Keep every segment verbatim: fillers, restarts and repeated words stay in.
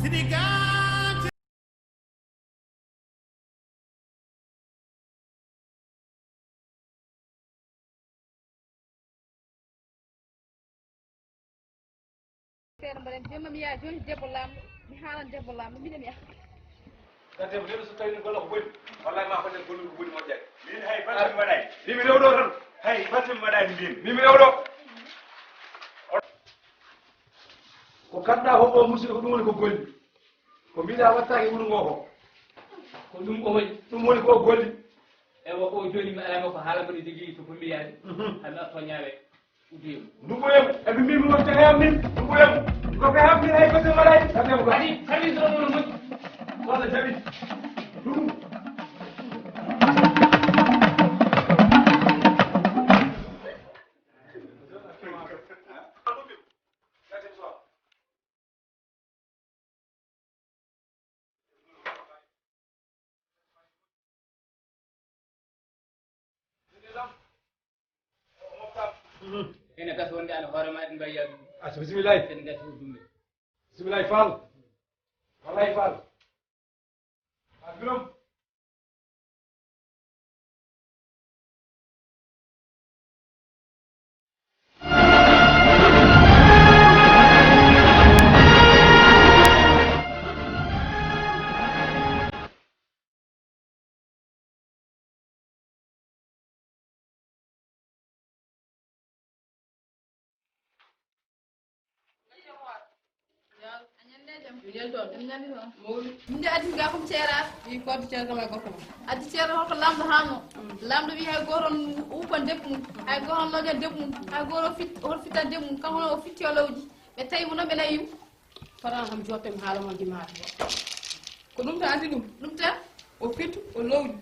Seeɗa mbaɗen jemma mi yaha jooni debbo laamɗo, mi haalan debbo laamɗo, miɗen yaha. Ka debbo neɗɗo so tawi ne golla ko boni, wallahi ma fotde gollude ko boni moƴƴani. Min hay batte mi waɗani. Min mi rewɗo tan. Hay batte mi waɗani mbin. Min mi rewɗo. Ko kanɗa ko o musidɗo ko ɗum woni ko golli. Ko mbiɗa wattaki wuro ngo ko. Ko ɗum o waɗi. Ɗum woni ko golli. Ewa ko jooni mi alama ko haala mbaɗi jogii to fof mi yaade. Mhm. Hami atto ñaawe. Nduɓɓuyam. Eɓe mbiimi won pehe am min. Nduɓɓuyam. Ko pehe am min hay goto waɗaani. Kadi kadi so ɗum moƴƴi. Walla jaɓi. Ɗum. Ene gasa wonde an hoore ma ɗum mbayi yaadu. Acca, bisimillahi. Ene gasa ko ɗum. Bisimillahi Fall. Wallahi Fall. A birom. Min de addi ga kom ceera. Wi ko addi ceera ma gorko ma. Addi ceera hol ko lamɗo hano. Lamɗo wi hay goto on upan debbo mum. Hay goto on lojan debbo mum. Hay goto fit hol fitan debbo mum. Kan hono o fitti o lawji. Ɓe tawi mo noon ɓe nayi yum. Fotano kam jottemi haala mon dimaata. Ko ɗum tan addi ɗum. Ɗum tan? O fitu, o lowƴi,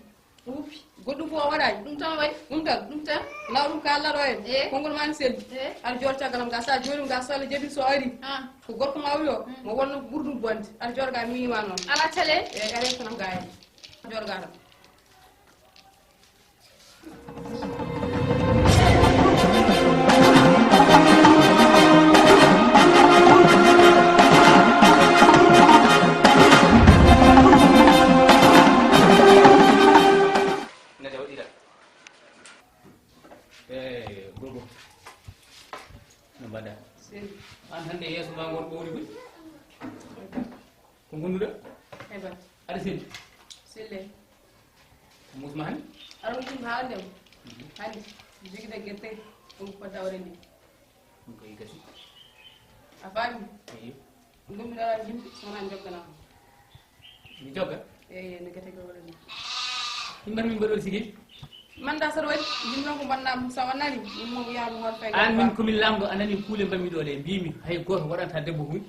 o wuppi. Goɗɗum fof o waɗaani. Ɗum tan waɗi. Ɗum tan? Ɗum tan. Law ɗum kaalɗa ɗo en. Eh. Konngol ma ne selli. Eh. Aɗa jooɗo caggal am ga, so a jooɗiima ga, so Allah jaɓi so a ari. Ah. Ko gorko ma o wiyo, mm, mo wonno ko ɓuri ɗum bonde. Aɗa jooɗo ga miñi ma noon. Alaa télé? Eh, alaa télé ga en. Jooɗo ga tan. Nde waɗira. Eh, gogo. No mbaɗa? Seydi. An hannde yeeso ma ngol ɓowli koy. Ko ngonduɗa? Heɓat. Aɗa selli? Sille. Musma hannde? Aɗa woni ɗum haalande mo. Mhm. Hannde, mi jogida gerte, ɗum ko fodde awre ndi. Ɗum ko gasi. A faami? Eyi. Ɗum mi ɗaɗa yimɓe, so wona jokkana. Mi jogga? Eyi, no gete ko wala ni. Min mbaɗa min mbaɗol sigi? Man da saɗa waɗi, min noon ko mbaɗnaa, so wonani, min mo wiyaa mo hoto fay. An min ko min laamɗo, a nani kuule mbaɗmi ɗo ɗe, mbimi hay gooto waɗanta debbo hunde.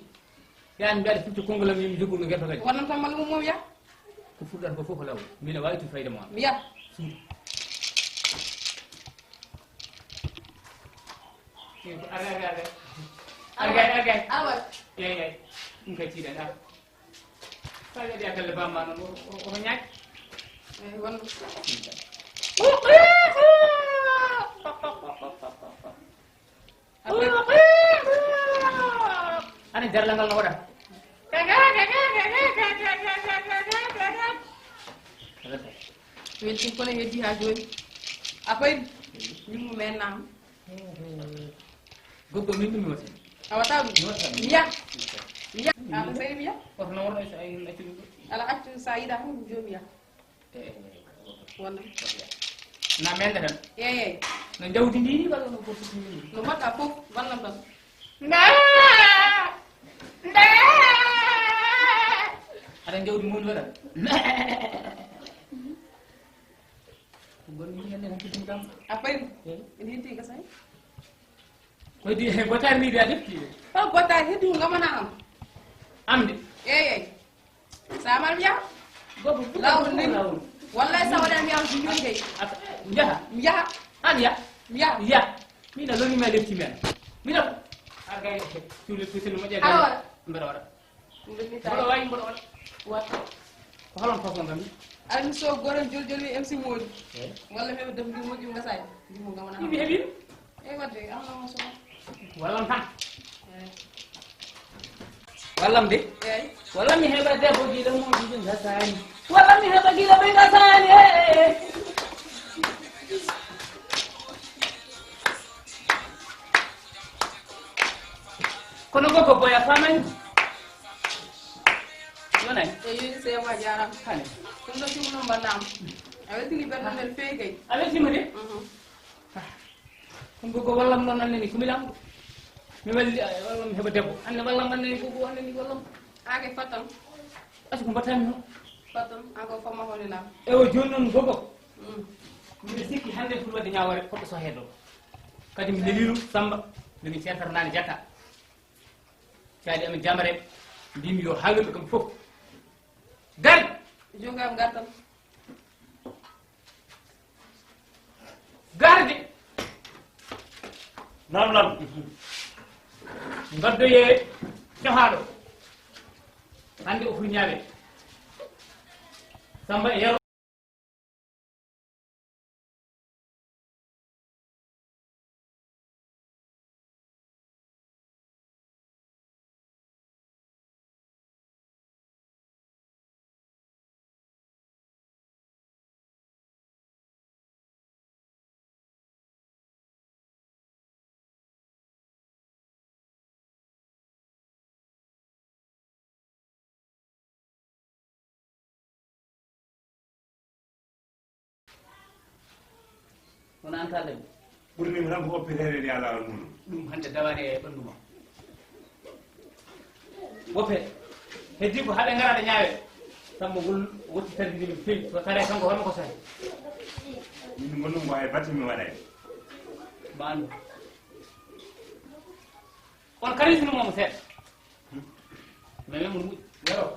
Yaa mi mbiyaɗa firti konngol am, mi joggu no gertoto. Wonnan tan malla mum mum yaa. Ko fuɗɗata ko fof ko law. Min a waawi tun fayda mo am. Mi yaa. Suudu. Eyi, ko arga, arga, arga. Arga, arga. Awa. Eyi, eyi. Ɗum kay tiiɗani, ar. Sa weɗi a galle bamma noon, o, o, o ñaaj. Eyi, wonno. Ana jarla ngal no waɗa? Weltin kono heddi ha joni. A fayri? Min mo men nam. Goɗɗo min ɗum mi wasa. A wata ɗum? Mi wasa. Mi yaha. Mi yaha. A ko sey mi yaha? Oto no worɗo so ay accu ɗum. Ala accu sa yiɗa hum joomi yaha. Wonno. Na mende tan. Eyi, eyi. No jawdi ndi ni walla no ko foti ni? No mbaɗɗa fof, wallam tan. Nde! Nde! Aɗa jawdi mum waɗa? Ko gonmi hannde tan fitini kam. A fayri? Eyi. Ene heddi gasa he? Ko heddi he gotaari ni de a defti de. Taw gotaari heddi ko ngamana am. Am de? Eyi, eyi. Sa mar mi yaha. Gogo, laawol nani. Wallahi sa waɗa mi yaha ko ñoy gay. Njaha. Njaha. An ya? Mi yaha. Ya. Mina loni ma lefti men. Mina. Argay. Tule kusel mo jaga. Awa. Mbara wara. Mbara wayi mbara wara. Wat. Ko halon façon gami? Almi so goron jol jol wi M C Modi. Eh? Walla mi dum ngi moƴƴi ngasay. Ndi mo ngamana. Ibi hebi? E wadde am na mo so. Wallam tan. Eh. Wallam de? Eyi. Walla mi heɓa debbo gila moƴƴi ɓe gasani. Walla mi heɓa gila ɓe gasani. Eh, eh, eh. Kono gogo boya famani. Yonani. E yoni sewa jaram. Hani. Ɗum ɗo cuɓno mbaɗnam. A weltini ɓerɗe men feegay. A weltima de? Mhm. Ɗum gogo wallam noon annani ko mi lamɗo. Mi walli, eh, wallam heɓa debbo. Anne wallam annani gogo annani wallam. Ake fatam. Asi ko mbattami noon. Fatam, ako fama holi lam. Ewo jooni noon gogo. Mm. Mbiɗa sikki hannde foti wadde ñaawoore, fotɗo so heedo. Kadi mi leliru Samba, nde min ceertata naane jakka. Caali amen jamare, mbimi yo haalirɓe kam fof. Garde! Jogam gartam. Garde! Naam, naam. Ngaddoye cahaaɗo. Hannde o foti ñaawe. Samba e Yero. Kono an ka dañi. Ɓurni mi tan ko oppeteede nde alaa ɗum. Ɗum hannde dawaade e ɓanndu ma. Woppe. Heddi ko haɓe ngaraade ñaawe. Sammo ngol wotti tardi min fewi. So tare kanko hono ko sahi. Min ngonɗum ko e batte mi waɗay. Ba andu. On kadi sunu moom seet. Mais même mu. Yero.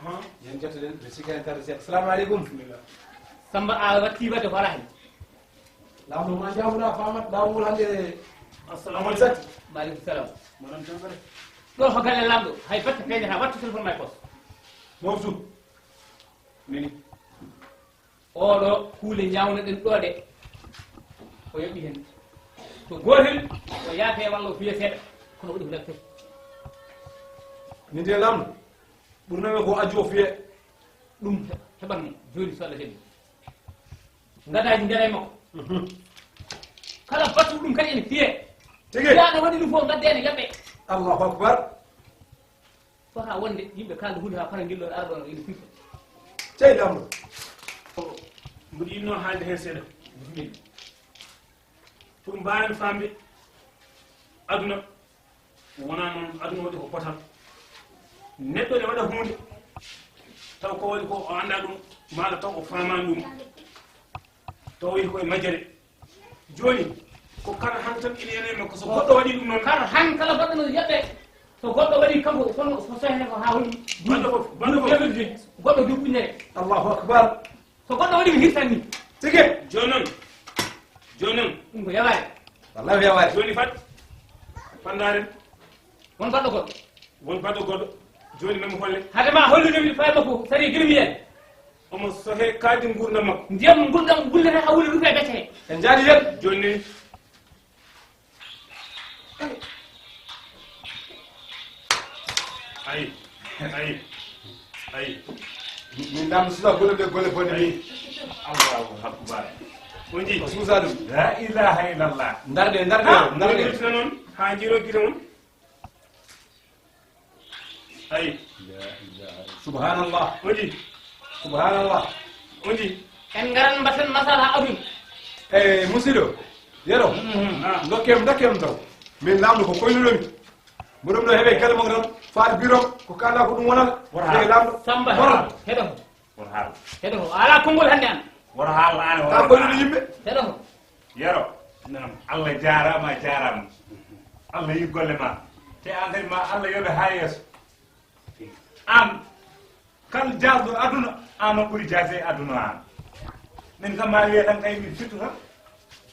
Aha. Yen jottoɗen, ɓe sikki en kadi seeɗa. Assalamu aleykum. Samba a watti wadde ko ala hen. Laamɗo ma jaamuɗa famat laawol hannde. Assalamu aleykum. Maaleykum salam. Maɗam Traoré. Ɗo ko galle laamɗo, hay batte peeñata, wattu téléphone ma e poos. Mawsu. Mini. Oɗo kuule ñaawnoɗen ɗo ɗe, o yoɓi hen. To gootel, o yaake walla o fiya seeɗa, kono waɗi ko nder foti. Min de laamɗo, ɓurnami ko ajjo o fiye. Ɗum he-, heɓan mo, jooni so Allah jaɓi. Ngadaaji ndeɗa e makko. Mhm. Kala batu ɗum kadi ene fiye. Tigi. Fiyaɗo waɗi ɗum fof, ngadde ene yaɓɓe. Allahu akbar. Fota wonde yimɓe kalda hunde ha fara ngillo ara ɗon ina firta. Cey Laamɗo. Mboɗo yiɗno haalde heen seeɗa. Bisimilla. Pour mbaawen faamde aduna, wonaa noon aduna waɗi ko potal. Neɗɗo ne waɗa huunde, taw ko waɗi ko o anndaa ɗum, maa taw o faamaani ɗum, taw o yehi ko e majjere. Jooni, ko kar han tan ina yanayi makko, so goɗɗo waɗi ɗum noon. Kar han kala goɗɗo no yeɓɓe, so goɗɗo waɗi kanko, kono so sehne ko haa woni. Baɗɗo ko, baɗɗo ko. Goɗɗo du ujunere. Allahu akbar. So goɗɗo waɗi mi hirtan ni. Tigi. Jooni noon, jooni noon. Ɗum ko yawaare. Wallahi ko yawaare. Jooni fat, fanndaare. Won baɗɗo goɗɗo. Won baɗɗo goɗɗo. Jooni mami holle. Hade ma hollude mi fay makko, sari gila mi yen. Omo sohe kadi nguurndam makko. Ndiyam ngulɗam wullata ha wuli rufe becce he. En jaari yen. Jooni ni. Ayi, ayi, ayi. Min dam suusa golle ɗe golle bone ni. Allahu akbar. On ji. Ko suusa ɗum. La ilaha illallah. Ndarde, ndarde, ha, ndarde. Noon, ha jiro gita on. Ayi. Subhanallah. On ji. Subhanallah. On ji. En ngaran mbatten masala adun. Eh, musiɗɗo. Yero. Mhm. Ah. Dokkem, dokkem taw. Min laamɗo ko koynuɗomi. Mboɗo ɗo heɓe galle makko tan. Faade biro ko kala ko ɗum wonal. Wona. Laamɗo. Samba. Wona. Heɗo. Won haal. Heɗo, a alaa konngol hannde an. Won haal an, won haal. Ka golle yimɓe. Heɗo. Yero. Naam. Allah jaaraama, a jaaraama. Allah yi golle ma. Te an kadi ma Allah yoɓe haa yeeso. An, kal jaasɗo aduna, an o ɓuri jaase e aduna an. Min kam ma wiye tan kay min fittu tan.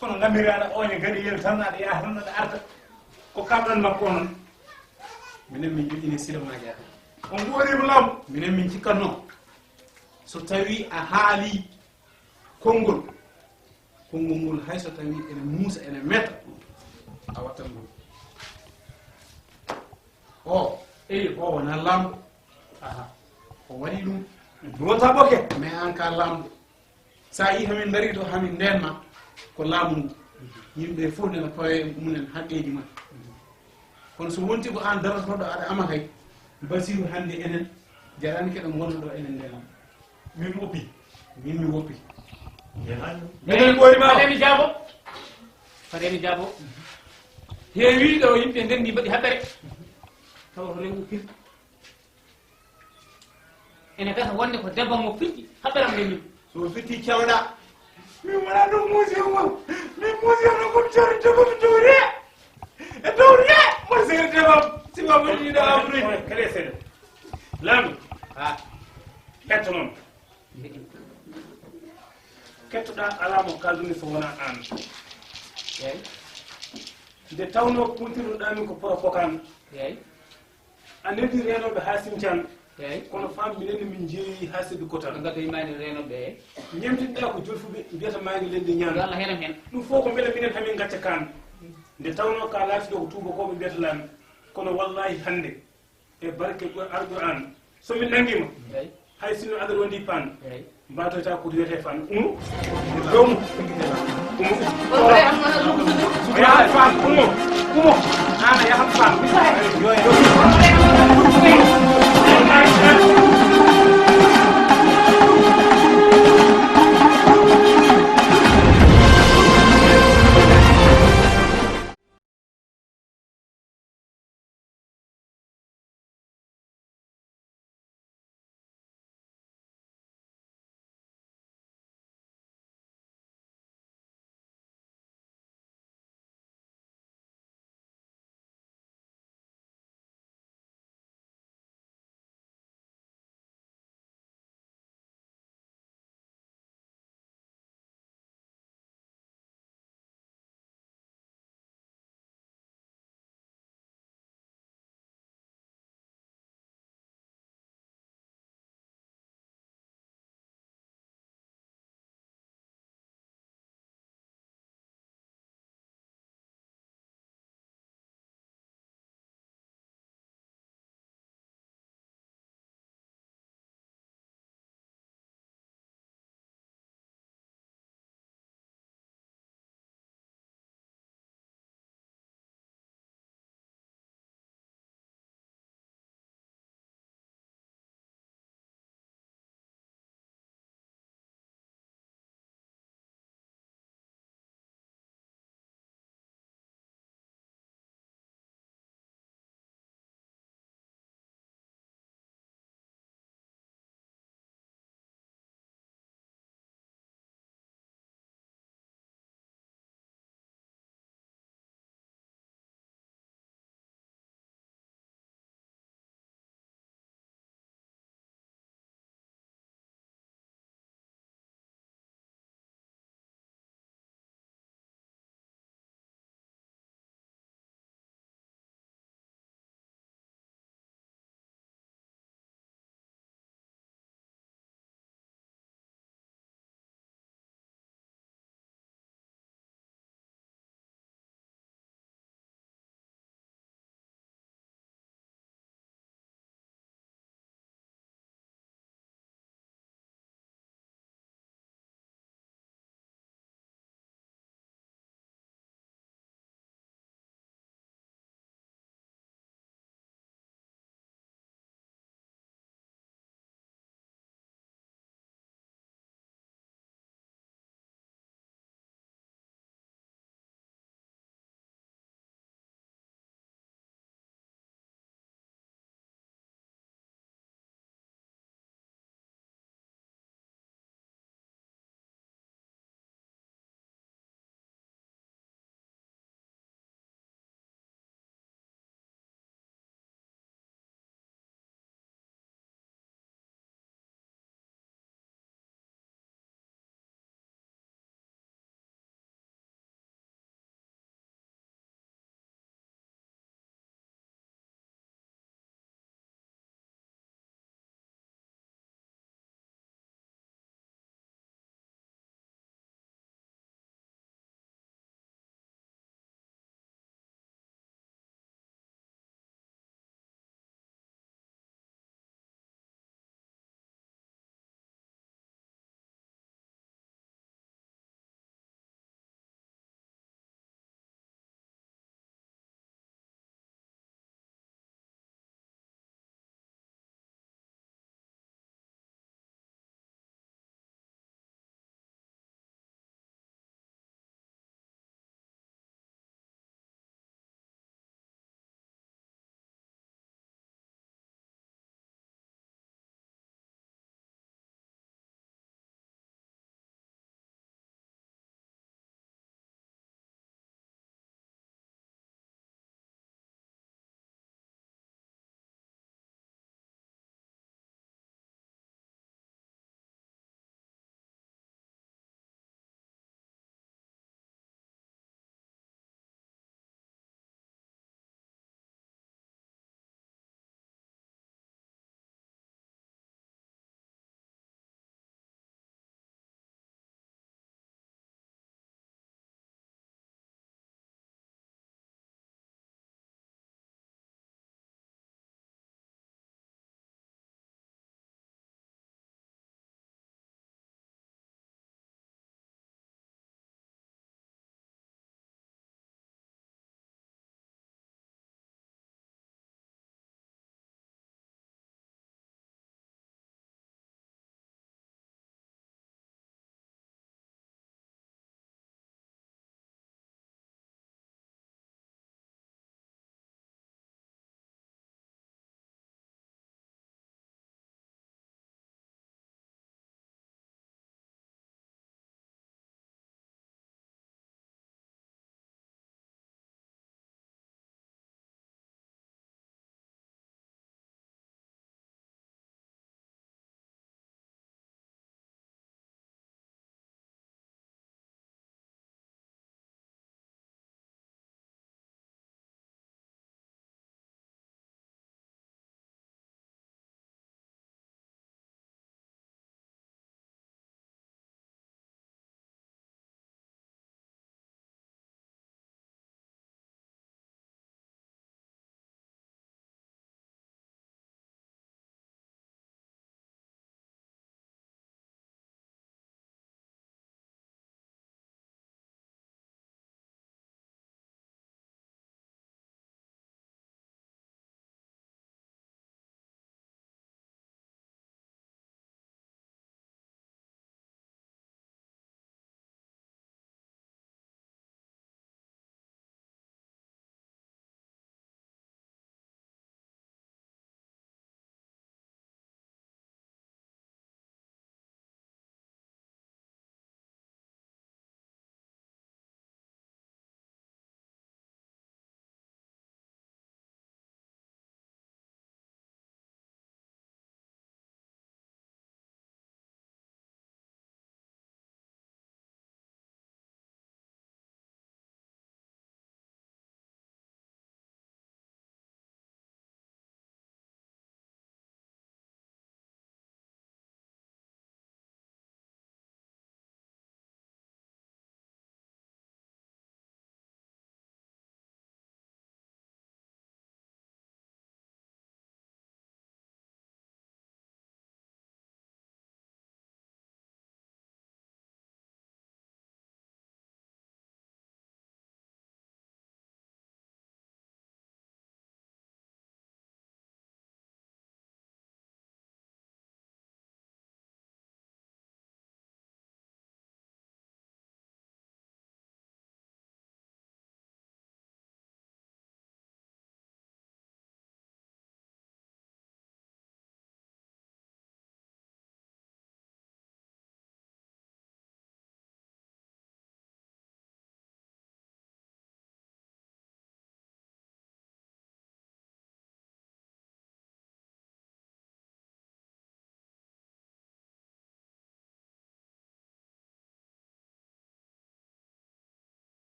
Kono ngamiri aɗa ooña gari yel tan, aɗa yaha tan, aɗa arta. Ko kalɗon makko onon. Minen min joɗɗini sila ma jaata. On ɓoorima law. Minen min cikkatno. So tawi a haali konngol, konngol ngol hay so tawi ene muusa, ene meta, a wattan ɗum. O, eyi, o wona laamɗo. Aha. O waɗi ɗum. Ɗum wonta boke. Mais an ka laamɗo. So a yii hamin ndarii ɗo, hamin ndeen ma, ko laamu ngu. Yimɓe fof nena pawe mumen haqqeeji maɓɓe. Kono so wonti ko an darotooɗo aɗa ama kay, Basiru hannde enen, jarani keɗen ngonno ɗo enen ndeenam. Min mi woppi. Min mi woppi. Meɗen ɓooyi ma. Fademi jaabo. Fademi jaabo. Heewi ɗo yimɓe ndenndi mbaɗi haɓɓere. Tawa ko rewu firti. Ene gasa wonde ko debbo mo firti haɓɓere am ndenndi. So firti cewɗa. Min wona ɗum muusi mo. Min muusi no ko cewɗa debbo mi dowre. E dowre. Mo sere debbo. Si ma mo ni da amri. Kale sere. Lam. Ha. Hetto non. Kettoɗaa alaa mo kaaldumi so wonaa aan. Eey. Nde tawnoo kuutirnoɗaa min ko poropokaan. Eey. A noddi reenooɓe haa Sincan. Eey. Kono faam minen ne min njeeyi haa Sebi Kotaan. Ɓe ngadda imaani reenooɓe, eey. Ñemtinɗaa ko jolfuɓe mbiyata maa ngi leen di ñaan. Yo Allah heenam heen. Ɗum fof ko mbele minen hamin ngacca kaan. Nde tawnoo ka laatiɗo ko tuubakooɓe mbiyata laan. Kono wallaahi hannde. E barke Qur-, Alqur'aan. So min nanngiima, eey, hay sinno aɗa rondi paan, eey, mbaatoyta ko wiyetee paan. Umu. Ɗum. Umu. O yahat paan. Umu. Umu. Aan a yahat paan. Yo, yo.